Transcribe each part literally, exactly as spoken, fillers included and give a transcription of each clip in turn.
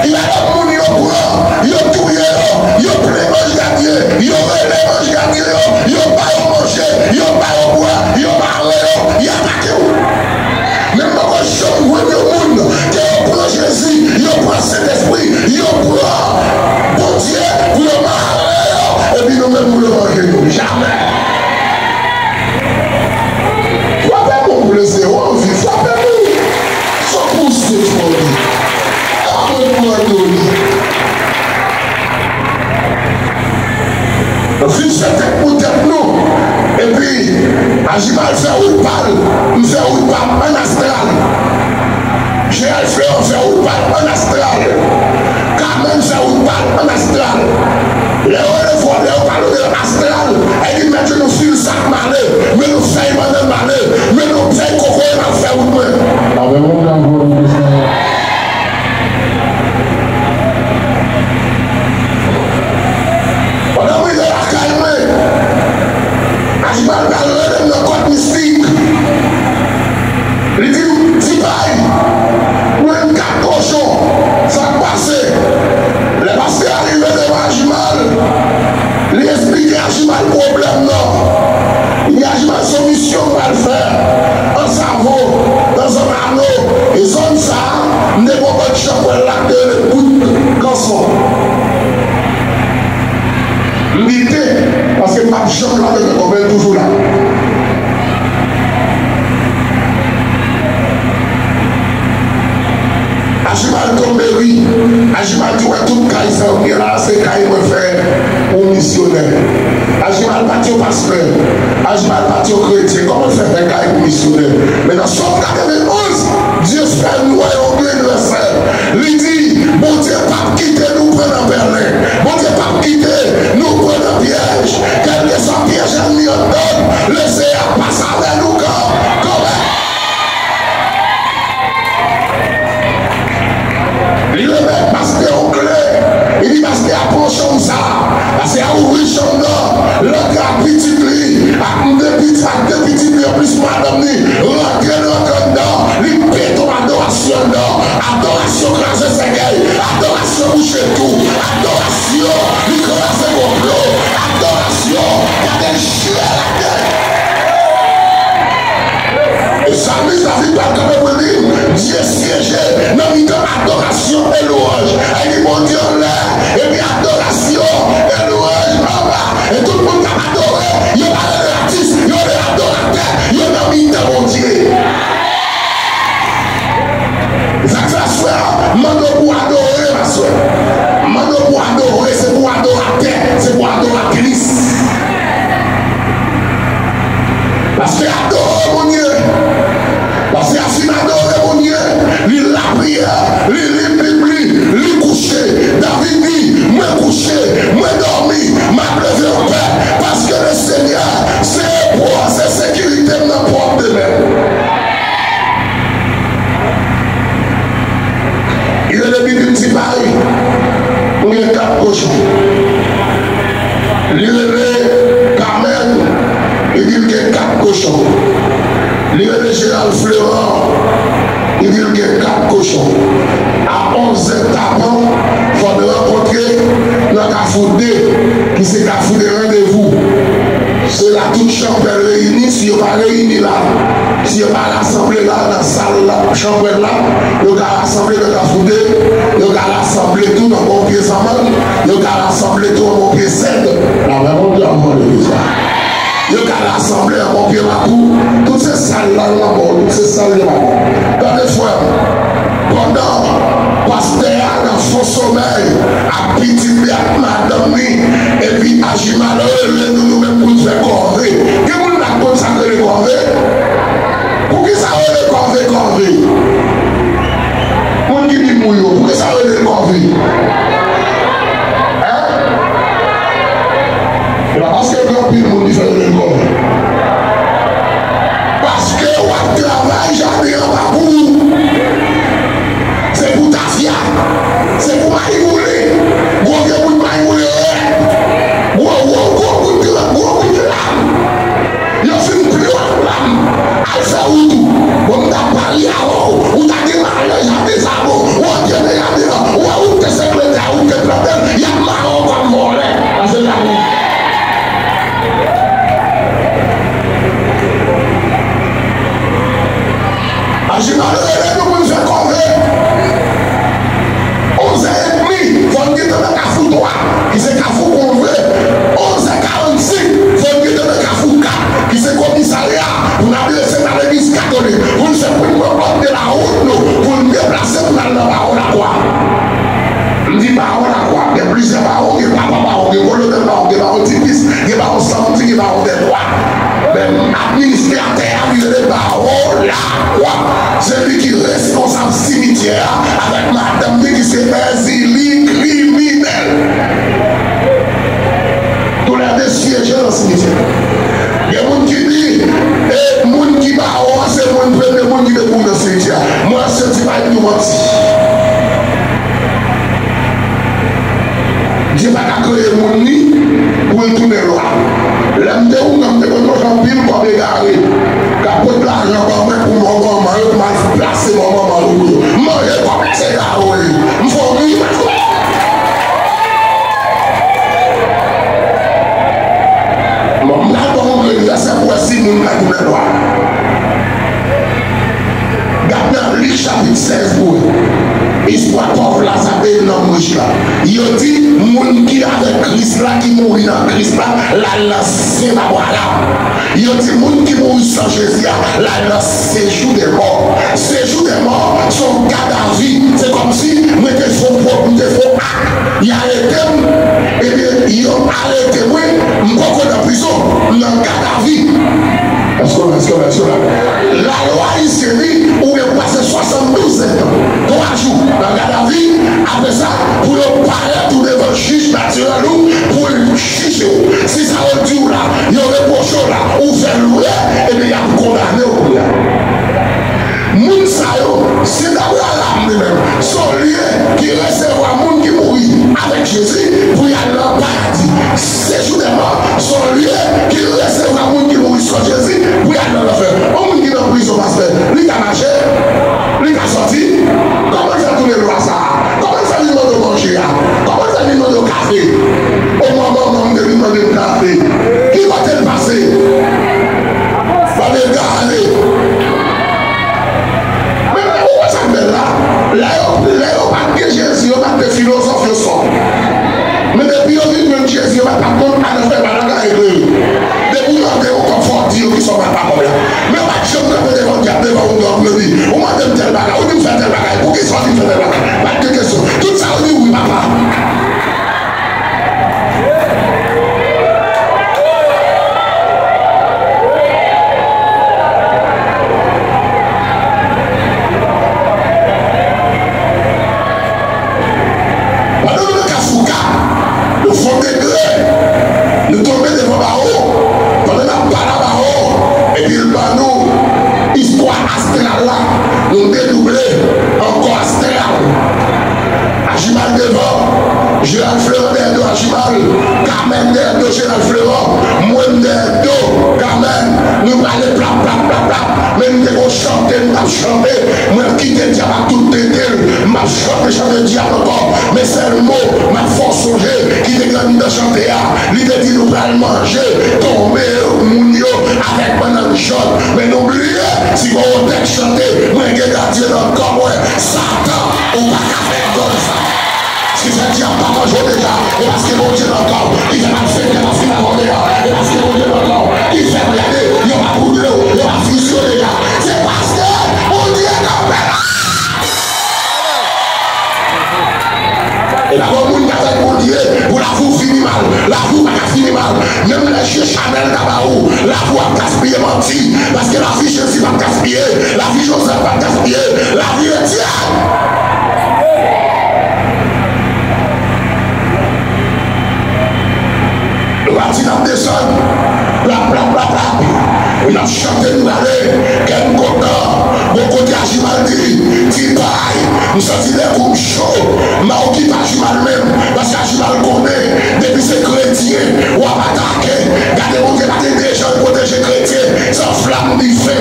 Gen lòt moun yo pran, yo touye yo, yo plen anj gadyen, yo rele anj gadyen yo, yo ba yo manje, yo ba yo bwè, yo mare yo, y atake w. Men m poko janm jwenn yon moun ke yo pran Jezi, yo pran Sentespri, yo pran Bondye pou yo mare yo, epi nou menm pou yo manje nou. Jamè! Frape moun pou lese yo anvi, frape moun. Son pou se foli. Amen pou andoli. Viv se tèt pou tèt nou. Epi, Ajimal fè wout pa l, m fè wout pa m ann astral. Jeral Fleuran fè wout pa l ann astral. Kamèn fè wout pa l ann astral. Lè yo leve, lè yo pale de astral, e di mèt yo nou fil sa k male, men nou fèy bannann male, men nou fèy kokoye m ap fè wout mwen. Avè moun nan gwo nou Kris nan. Pandan m rive lakay mwen, Ajimal pral rele m nan kòd mistik. Li di m, Ti Pay, mwen menm kat kochon, sa k pase? Lè pastè a rive devan Ajimal, li esplike Ajimal pwoblèm nan. Li di Ajimal se yon misyon m pral fè Ansavo, nan zòn Ano, e zòn sa a, m te gen yon bann chanpwèl la k te rele Bout Kanson. M di te, paske m p ap janm lage men kòb mwen, l toujou la. Ajimal tonbe ri. Ajimal di, wè tout kay sa yo gen la, se kay mwen fè pou misyonè. Ajimal pa t yon pastè. Ajimal pa t yon kretyen. Kòman l fè fè kay pou misyonè? Men nan Sòm katrevenn onz, Dye fè nou wè yon grenn lè sèl. Li di, Bondye p ap kite nou pran nan pèlen. Bondye p ap kite nou pran nan pyèj. Kèlkeswa pyèj ènmi an tann, Lesenyè ap pase avè nou kan, kanmenm. Li remèt pastè yon kle. Li di pastè a pran chanm sa a. Pastè a ouvri chanm nan. L antre ak pitit li, ak de pitit, ak de pitit li, anplis madanm li. Rantre nan anndan. Li pete yon adorasyon anndan. Adorasyon kraze sèkèy. Adorasyon bouche tou. Adorasyon li kraze konplo. Adorasyon gade l chire latè. E salmis David pral kanpe pou l di, Dye syeje nan mitan adorasyon e lwanj. Li di Bondye anlè, epi adorasyon e lwanj anba. E tout moun k ap adore, yo pa rele atis, yo rele adoratè, yo nan mitan Bondye. Sa k fè aswè a, m mande w pou w adore m aswè. M mande w pou w adore, se pou w adoratè, se pou w adoratris. Pastè a adore Bondye. Pastè a fin adore Bondye. Li lapriyè, li li Bib li, li kouche. David di, mwen kouche, mwen dòmi, m ap leve anpè, paske Lesenyè se repo, se sekirite m nan pwòp demen. Li rele pitit Ti Pay, m gen kat kochon. Li rele Kamèn, li di l gen kat kochon. Li rele Jeral Fleran, li di l gen kat kochon. A onz zè tapan, fò n rankontre nan Kafou de, ki se Kafou de randevou. Se la tout chanpwèl reyini, si yo pa reyini la, si yo pa rasanble la nan sal la, chanpwèl la, yo ka rasanble nan Kafou de, yo ka rasanble tou nan bon pye zanmann, yo ka rasanble tou nan bon pye sèd. Lamè Bondye ap mande legliz la. Yo ka rasanble nan bon pye makou, tout se sal la nan bon, tout se sal yo makou. Tande frè m, pandan pastè a nan fon somèy, ak pitit li ak madanm li, epi Ajimal rele nou, nou menm pou n fè kòve. Gen moun la k konn sa k rele kòve? Poukisa yo rele kòve, kòve? Moun ki di m wi yo, poukisa yo rele l kòve? Hein? E pa paske gen anpil moun ki fè yo rele l kòve. Paske w ap travay, jaden an pa pou ou. Se pou tafya. Se pou mayi boule. Gwo vye bout mayi boule rèd. Gwo, gwo, gwo bout gran, gwo bout lam. Yo fin pli w ak lam. Al fè wout ou. Bon, m ta pale avè w. Ou ta M di bawon lakwa, gen plizyè bawon, gen papa bawon, gen kolonèl bawon, gen bawon Tipis, gen bawon Sanmdi, gen bawon Dètwa. Men administratè a li rele bawon lakwa. Se li ki responsab simityè a avèk madanm li ki se Èzili kriminèl. Toulède syeje nan simityè. Gen moun ki di, e moun ki bawon an se moun premye moun ki te mouri nan simityè a. Mwen santi pa di nou manti. Dye pa ka kreye moun li pou l tounen lwa. Lè m te ougan, m te konn manje anpil kòb egare k ap pot lajan ban mwen pou mò manman yo, pou m al plase mò manman yo pou yo. M manje kòb la, se egare yo ye. M fè yon ri, m al fè. Bon, m pral ba w yon grenn vèsè pou w wè si moun ka tounen lwa. Gad nan Lik chapit sèz pou w wè. Istwa pòv Laza e nonm rich la. Yo di moun ki avèk Kris la, ki mouri nan Kris la, l al nan sen Abraram. Yo di moun ki mouri san Jezi a, l al nan sejou dè mò. Sejou dè mò, se yon gadavi. Se kòmsi mwen te fè yon pwòp, mwen te fè yon ak. Y arete m, ebyen, yo arete mwen, m poko nan prizon, m nan gadavi. Èske w la, èske w la, èske w la? Lalwa ayisyen di, ou gen pou pase swasanndouz zèdtan, twa jou nan gadavi, apre sa, pou yo parèt ou devan jij natirèl ou, pou l jije w. Si sa yo di w la, yo repwoche w la, ou fè l vre, ebyen, y ap kondane w kounye a. Moun sa yo, se Abraram li menm, se yon lye ki resevwa moun ki mouri avèk Jezi pou y al nan paradi. Sejou dè mò, se yon lye ki resevwa moun ki mouri san Jezi pou y al nan lanfè. Yon moun ki nan prizon, pastè, li ka mache, li ka sòti. Kòman l fè tounen lwa sa a? Kòman l fè vin mande w manje a? Kòman l fè vin mande w kafe? O manman, manman, m te vin mande m kafe. Ki kote l pase? Ban m egare. Men, men, ou wè sa k bèl la? Lè yo, lè yo pa t gen Jezi, yo pa t gen filozòf, yo sòt. Men depi yo vin jwenn Jezi, yo pa t ap konn al fè bagay eklere. Depi yo te yon kòb, fò w di yo ki sa w pral pa kòb la. Men yo pa t janm kanpe devan dyab, devan yon dòm, yo di, ou mande m tèl bagay, ou di m fè tèl bagay, poukisa w di m fè tèl bagay? Pa t gen kesyon. Tout sa yo di, wi, papa. Pandan nou nan Kafou Gad, nou fè yon degre, nou tonbe devan bawo. Pandan n ap pale a bawo, epi l ban nou istwa astral la, nou dedouble ankò astral. Ajimal devan, Jeral Fleran dèyè do Ajimal, Kamèn dèyè do Jeral Fleran, mwen m dèyè do Kamèn, nou prale plap, plap, plap, plap. Men m te gon chante m t ap chante, mwen kite dyab ak tout tenten l, m ap chante chante dyab ankò. Men sèl mo m ap fè w sonje ki te gen anndan chante a, li te di nou pral manje tonbe moun yo avèk bannann jòn. Men nou bliye, si gon wotè k chante, mwen gen gadyen nan kò mwen, Satan, ou pa ka fè m konn sa. Si fè dyab pa manje w deja, e paske Bondye nan kò w, ki fè malfektè pa fin avè w deja, e paske Bondye nan kò w, ki fè blende, yo pa boule w, yo pa fizyone deja. Se paske Bondye kanpe la. E pa gon moun k avèk Bondye pou lavi w fini mal. Lavi w pa ka fini mal. Menm lè je Chanèl ta ba ou, lavi w ap gaspiye manti. Paske lavi Jezi p ap gaspiye. Lavi Jozèf p ap gaspiye. Lavi Etyèn. Nou pati n ap desann. Plap, plap, plap, plap. N ap chante, nou prale. Kè n kontan. Bò kote Ajimal di, ti pay, m santi lè kou m cho. M pa okipè Ajimal menm. Paske Ajimal konnen, depi se kretyen w ap atake. Gade Bondye pa gen de jan l pwoteje kretyen san flanm dife.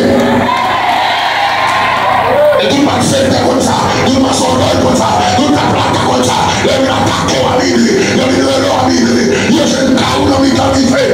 E tout malfektè konn sa, tout mansonjè konn sa, tout kaplaka konn sa. Lè yo atake w a midi, yo vin rele w a midi, yo jwenn kay ou nan mitan dife.